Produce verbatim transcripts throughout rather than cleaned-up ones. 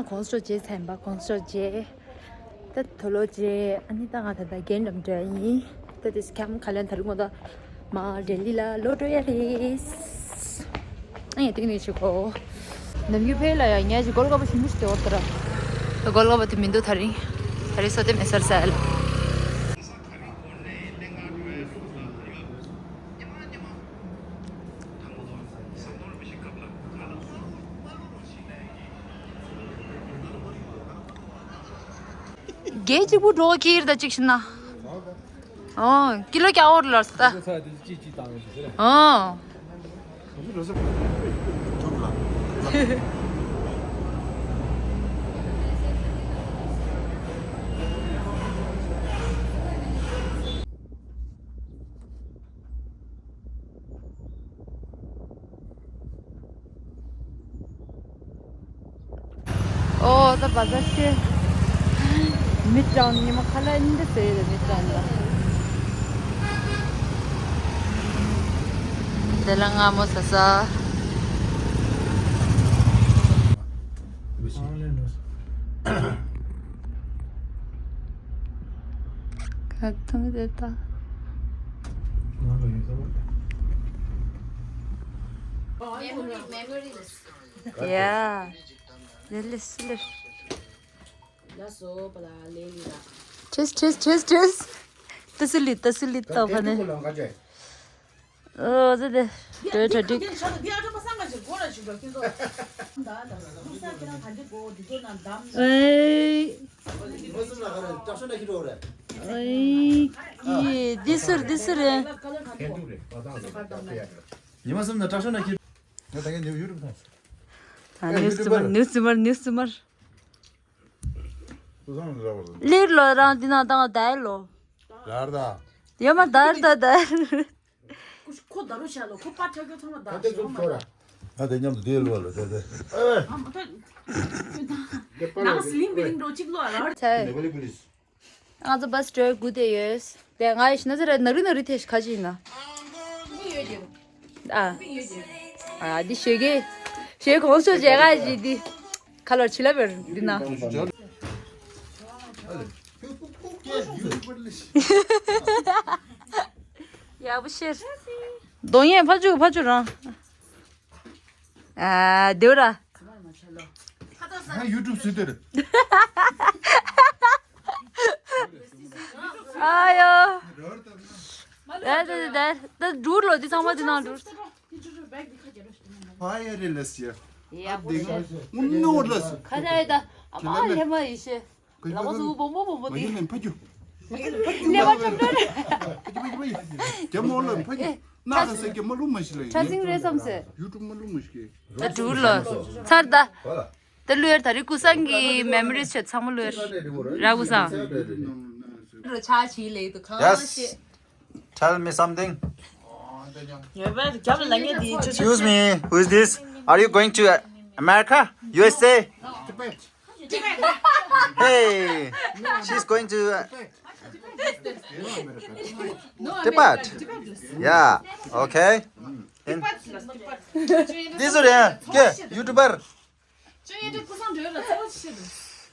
གོང་ས་མཆོག་མཇལ་ཚར་ཡིན་པ། གོང་ས་མཆོག་མཇལ། ད་དུག་ལོག་མཇལ། ཨ་ནི་ད་ང་ད་ལྟ་རྒན་འགྲམ་འགྲོ་ཡ་ཡིན། ད་དེ་ཁྱམ་ཁ་ལན་ད་རུང་ང་ད་མ་ལྡི་ལི་ལ་ལོག་འགྲོ་ཡ་རེད། ཨ་ཡ་དེ་ནས་ཆུ་ཁོ། ནམ་རྒྱུན་ཕེ་ལ་ཡ་ཉལ་གྱི་གོལ་ཀ་པ་ཞིམ་པོ་ཞིག་དེ་འོར་ད་ར། ད་གོལ་ཀ་པ་དེ་མི་འདུག་ད་རིང་། ད་རིང་སོ་དེ་མེད་སར་ཟ་ལ། རྒྱལ་གཅིག་པུ་འགྲོ་ཁྱེར་ད་གཅིག་ཤི་ན། ཨོ། ཀི་ལོ་ཀྱ་འོར་ལར་སྟ། ཨོ། ཨོ་ད་བ་ཟ་ཤེ། མི་གྲངས་ཉི་མ་ཁ་ལ་ཨིན་འདི་ཟེར་ཡོད་མི་གྲངས་ལ། དེ་ལ་སྔ་མོ་ཟ་ས། ག་ཐུང་དེ་ད། Memories, memories. Yeah. Delicious. Cheers, cheers, cheers, cheers. ཏི་སི་ལི། ཏི་སི་ལི་ཏོ་ཕ་ནི། ཨོ་ཟེ་དེ། དྲོད་དྲོད་དྲོད། ཨེ། ཨེ། འདི་ཟེར་འདི་ཟེར། ཉི་མ་གསུམ་ན་དྲག་ཤོས་ན་ཁྱེད། ང་ད་གིན་ཡུ་ཊུབ་ཐོངས། ཨ། ནིའུ་སི་མར། ནིའུ་སི་མར། ནིའུ་སི་མར། ལིར་ལོ་རང་འདི་ན་དང་དལ་ལོ། དལ་ད། ཡོད་མ་དལ་ད་དལ། ཁོ་ཁོ་ད་རུ་ཤ་ལོ། ཁོ་པ་ཁྲ་ཁོ་ཚང་མ་དལ་ཤ་མ་དལ། ང་དེ་མཉམ་དུ་དེ་ལོ་ལ་དེ་དེ། ཨ་མ་ད། ནང་སླིང་བི་ལིང་འགྲོ་གཅིག་ལོ་ཨ་ར། ཚེ། ང་ཚོ་བྷ་སི་འགྲོ་སྒུག་བསྡད་ཡོད། དེ་ང་ཡི་ཤི་ན་ཚེ་ར་ནག་རི་ནག་རི་ཐེ་ཤི་ཁ་ཅིག་ཡིན་ན། ཨ། ཨ་འདི་ཞོགས་ཀས། ཞོགས་གོང་ཤོ་མཇལ་ག་ཞིག་འདི། ཁ་ལོར་ཆི་ལ་བེར་འདི་ན། ཡག་པོ་ཤེར། གདོང་ཡས་ཕ་ཆུ་ཕ་ཆུ་རང་། ཨ་དེ་ར། ང་ཡུ་ཊུབ་སུས་སྟེར། ཨ་ཡོ། ད་ད་ད་ད་འགྲུར་ལོ་འདི་ཚང་མ་འདི་ནང་འགྲུར། ཕ་ཡ་རེ་ལས་ཡ། ཡ་བོ་ཤ། ངུ་ནོར་ལས། ཁ་ད་ཡ་ད། ཨ་མ་ལེ་མ་ཡི་ཤེ། ལ་བ་སུ་བོ་མོ་བོ་མོ་དེ། ལེ་བ་ཅམ་ཏོ་རེ། རྒྱ་མོ་ལ་ཕ་གི། ན་ཁ་སེ་རྒྱ་མ་ལུ་མ་ཤི་ལ་ཡིན། ཁྲ་སིང་རེ་བསམ་སེ། ཡུ་ཊུབ་མ་ལུ་མ་ཤི་གི། ད་འགྲུར་ལོ། ཚར་ད། ད་ལུ་ཡར་ད་རི་ཀུ་སང་གི་མེ་མོ་རིས་ཆེ་ཚང་མ་ལུ་ཡར། ར་ཀུ་སང་། རོ་ཆ་ཆི་ལེ་དུ་ཁ་ཤེ། Yes. Tell me something. Excuse me, who is this? Are you going to America? U S A? Hey, she's going to uh, Tibet. Yeah, okay. And this is a YouTuber.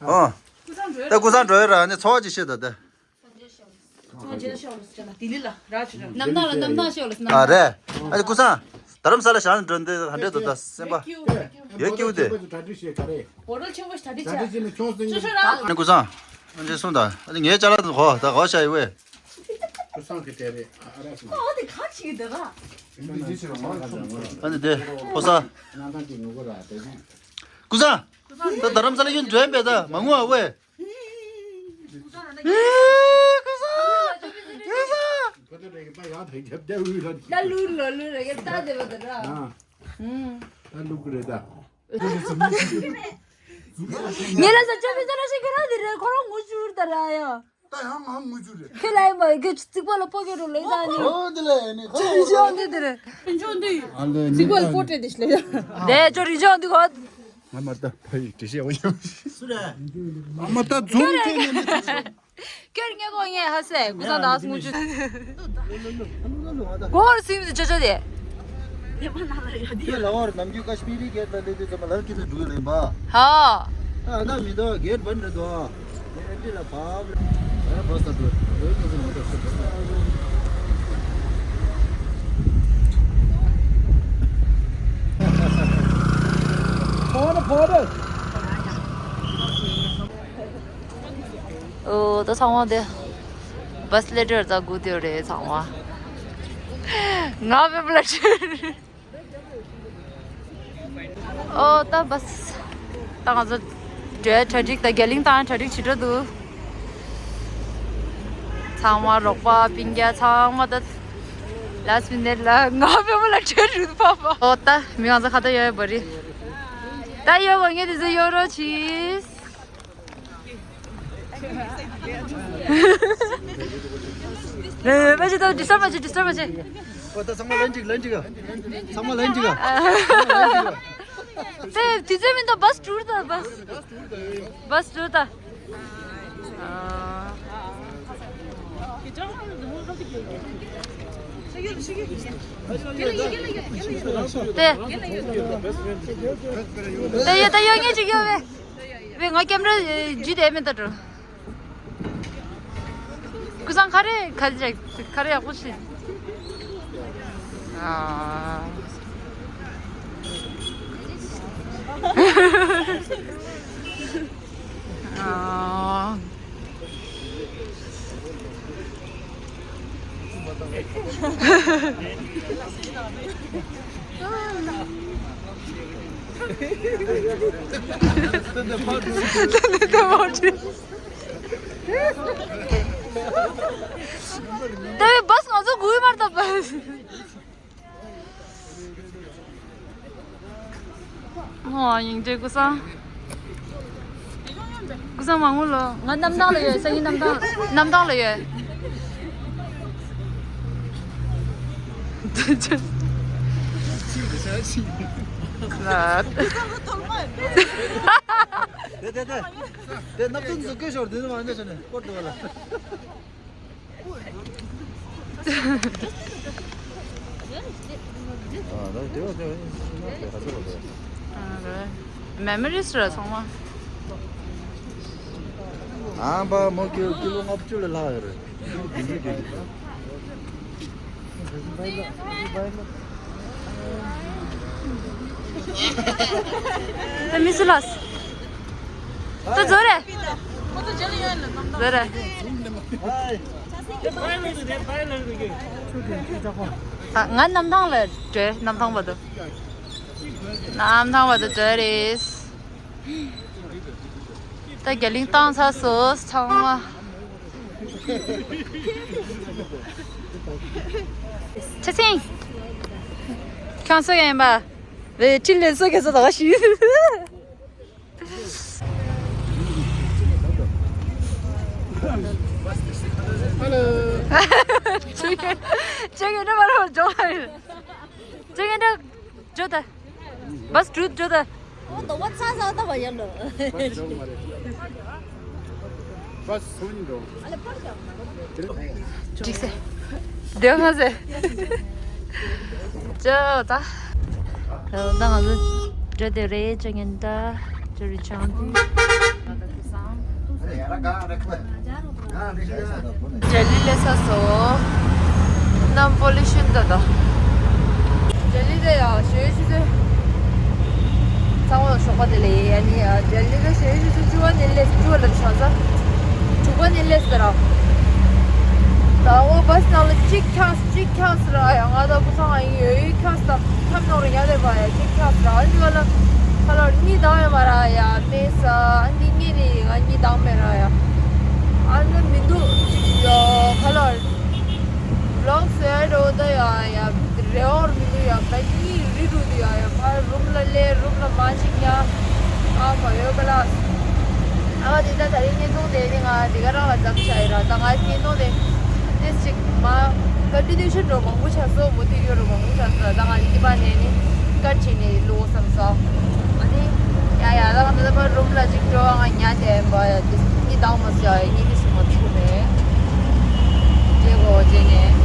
ཨོ། ད་ཀུ་སང་འགྲོ་ཡོད་ར་ནི་ཚོགས་ཅི་ཤེས་ད་ད། ནམ་ནག་ལ་ནམ་ནག་ཤོག་ལ་ནམ། ཨ་རེད། ཨ་ནི་ཀུ་སང་། རྡ་རམ་ས་ལ་ཞང་འགྲོ་འདི་ཧ་འདྲེ་དོ་ད་སེམས་པ། ཡོད་ཀྱི་འུ་དེ། ནི་ཀུ་སང་། ཨ་ནི་གསུང་ད་ཨ་ནི་ངའི་ཅ་ལག་ཏུ་གོ་ད་གོ་ཤ་ཡི་ཝེ། ཨ་ནི་དེ་ཕོ་ས། ཀུ་སང་། ད་རྡ་རམ་ས་ལ་ཡོད་འགྲོ་ཡིན་པས་ད་མ་ངུ་ཨ་ཝེ། ཨེ་ཀུ་སང་། ཀུ་སང་། ད་ལུ་ལོ་ལུ་རེ་གེ་ད་དེ་བ་ད་ར། ད་ལུ་ཀུ་རེ་ད། ངེ་ལ་ས་ཅོ་མི་ད་ར་ཤི་ཀ་ར་དེ་རེ་ཁོ་རང་ངུ་ཅུར་ད་ར་ཡ། ད་ཡང་ང་ངུ་ཅུར་རེ། ཁེ་ལ་ཡིན་པ་གེ་ཅིག་པ་ལ་པོ་གེ་རུ་ལེ་ད་ནི། ཨོ་དེ་ལ་ཡ་ནི་ཁ་ཅི་ཞོ་འདི་དེ་རེ། ཅིག་པ་ལ་པོ་ཏྲེ་དེ་ཤི་ལེ་ད། དེ་ཅོ་རི་ཅོ་འདི་གོ། ང་མ་ད་ཕ་ཡི་དྲི་ཤེས་བ་ཡོང་། སུ་རེད། ང་མ་ད་ཛུམ་ཏེ་ནས་མི་ཐུབ། ཁྱོད་ངས་གོ་ངས་ཧ་སེ་ཀུ་སང་དག་སྔུ་ཅུ། གོར་སིམ་དུ་ཅོ་ཅོ་དེ། ཁྱོད་ལ་བར་ནམ་རྒྱུན་ཀ་ཤི་མི་རི་གེ་ད་ལེ་དེ་ཙམ་ལར་ཀི་ལ་འགྲོ་གི་ལེན་པ། ཧ། ཨ་ད་མི་འདུག་གེད་བན་རེད་དོ། ཨེ་འདི་ལ་བབ་ལ། ཨ་བ་ས་དུ་ལོས་ཀུ་ཟུ་མ་ཏོ་ཤི་ཏོ། ཕོ་ན་ཕོ་ན། ཨོ་ད་ཚང་མ་དེ་བ་སི་ལེ་ཊར་ད་སྒུག་དེ་རེད་ཚང་མ། ང་བེ་བླ་ཆེ། ཨོ་ད་བ་སི། ད་ང་ཚོ་འགྲོའི་གྲ་སྒྲིག་ད་རྒྱ་གླིང་དང་གྲ་སྒྲིག་བྱེད་འགྲོ་འདུག་ཚང་མ་རོགས་པ་སྤུན་ཀྱག་ཚང་མ་ད་ལ་སི་མི་ནེ་ཊི་ལ་ང་བེ་བླ་ཆེ་རུ་ཕ་ཕ། ཨོ་ད་མི་ང་ཚོ་ཁ་ད་ཡོད་བ་རེད། ད་ཡོད་བ་ངས་དེ་ཚོ་ཡོད་རོགས་གྱིས། རེད་རེད། མ་བྱེད་ད། ཌི་སི་ཊརབ་མ་བྱེད། ཌི་སི་ཊརབ་མ་བྱེད། ཨོ་ད་ཚང་མ་ལན་གཅིག་ལན་གཅིག་ཨ། ཚང་མ་ལན་གཅིག་ཨ། ཚང་མ་ལན་གཅིག་ཨ། དེ་དུས་ཚོད་མི་འདུག་བ་སི་འགྲུལ་ད་བ་སི། བ་སི་འགྲུལ་ད། ཨ། དེ། དེ་ཡོད་ད་ཡོད་ངེས་ཅིག་ཡོད་བས། བས་ང་ཀེམ་ར་ཇུས་དེ་མེད་ད་འགྲོ། ཀུ་སང་ཁ་རེ་ཁ་རེ་ཁ་རེ་ཡག་པོ་ཞིག་ཨ། ཨ། ད་བས་བ་སི་ང་ཚོ་སྒུག་མར་ད་བ་སི། ཨོ་ཡིན་འདྲེ་ཀུ་སང་། ཀུ་སང་མ་ངུ་ལོ། ང་གནམ་ཐང་ལ་ཡོད། སང་ཉིན་གནམ་ཐང་གནམ་ཐང་ལ་ཡོད། དེ་དེ་དེ་དེ་ནག་ཚོན་ཟུག་གེ་ཞོར་དེ་ནི་མ་འདྲ་ཆ་ནས་སྐོར་དུ་བ་ལ། མེ་མོ་རིས་ར་ཚང་མ། ཨ་བ་མོ་ཀི་ཀི་ལོ་ལྔ་བཅུ་ལ་ལྷག་ཡོད་རེད། ད་མི་སུ་ལགས། ད་ཛོ་རེ། ཛོ་རེ། ད་ང་གནམ་ཐང་ལ་འགྲོ། གནམ་ཐང་བར་དུ། གནམ་ཐང་བར་དུ་འགྲོ་རེད། ད་རྒྱ་གླིང་བཏང་ཚར་སོང་ཚང་མ། ཆ་ཚིང་། ཁྱོད་སུ་ཡིན་པ། བའི་ཁྲིད་ལས་སུ་ག་ས་ད་ག་ཞུས། ཧ་ལོ། ཅེ་གེ་འདྲ་མ་རོ་ཇོ་ཧ། ཅེ་གེ་འདྲ་ཇོ་ད། བ་སི་འགྲུལ་འགྲོ་ད། ཨོ་དོ་བ་ཚ་ཚ་ད་བ་ཡ་ལོ། བ་སུ་ཉིན་འགྲོ། འགྲིག་སེ། དེ་ང་ཟེ། ཅོ་ད། ད་ང་ཚོ་འགྲོ་དེ་རེད་ཅོ་ཉན་ད། ཅོ་རི་ཆང་དུ། ལྡི་ལི་སླེབས་ཚར་སོང་། གནམ་པོ་ལི་ཤུན་ད་ད། ལྡི་ལི་ད་ཡ་ཞོལ་ཆུ་ཚོད། ཚང་མ་ཞོགས་པ་དེ་ལས་ཡ་ནི་ཡ་ལྡི་ལི་ད་ཞོལ་ཆུ་ཚོད་བཅུ་པ་ནས་སླེབས། བཅུ་པ་ལ་ཆགས་ས། དྲུག་པ་ནས་སླེབས་ཟེར་ར། ད་འོ་བ་སི་ནང་ལ་གཅིག་འཁྱགས་གཅིག་འཁྱགས་ཟེར་ར་ཡ། ང་ད་ཁོ་ཚང་ཡོད་ཡོད་འཁྱགས་ད་ཁམས་ནང་ར་ཡ་དེ་བ་ཡ་གཅིག་འཁྱགས་ཟེར་ར། ཨ་ནི་ག་ལ་ཁ་ལོར་གཉིད་བཏང་ཡོད་མ་ར་ཡ་མེད་ས། ཨ་ནི་གཉིད་ནི་ང་གཉིད་བཏང་མེད་ར་ཡ། ཨ་ནི་མི་འདུག་གཅིག་ཡ་ཁ་ལོར། ལོག་སེ་འགྲོ་ད་ཡ་ཡ་རེ་བ་མི་འདུག་ཡ། ད་གཉིད་རི་རུ་དུ་ཡ་ཡ། ཕར་རུམ་ལ་སླེབས། རུམ་ལ་མ་ཅིག་ཉལ། ཨ་མ་ཡོད་ག་ལ། ཨ་བ་དེ་ད་ད་རེས་བརྙན་ཐུང་དེ་ནི་ང་དེ་ག་རང་ལ་བརྩམས་བཞག་ཡིན་ར། ད་ང་བརྙན་ཐུང་དེ་ཏིས་ཅིག་མ་ཀོན་ཊི་ནིའུ་ཤན་འགྲོ་མང་པོ་ཆགས་སོང་། མུ་མཐུད་ཡོད་རུ་མང་པོ་ཆགས་སོང་། ད་ང་གཉིས་པ་ནས་ནི་ཀཊ་བྱས་ནས་བླུག་བསམ་སོང་། ཨ་ནི་ཡ་ཡ་ད་ང་ད་ད་ཕར་རུམ་ལ་ཅིག་འགྲོ། ང་ཉལ་དེ་བ་ཡ་ཏིས་གཉིད་བཏང་མ་སོང་ཡ། གཉིད་མི་སོང་མ་ཚུགས་མེད། དེ་གོ་བྱས་ནས།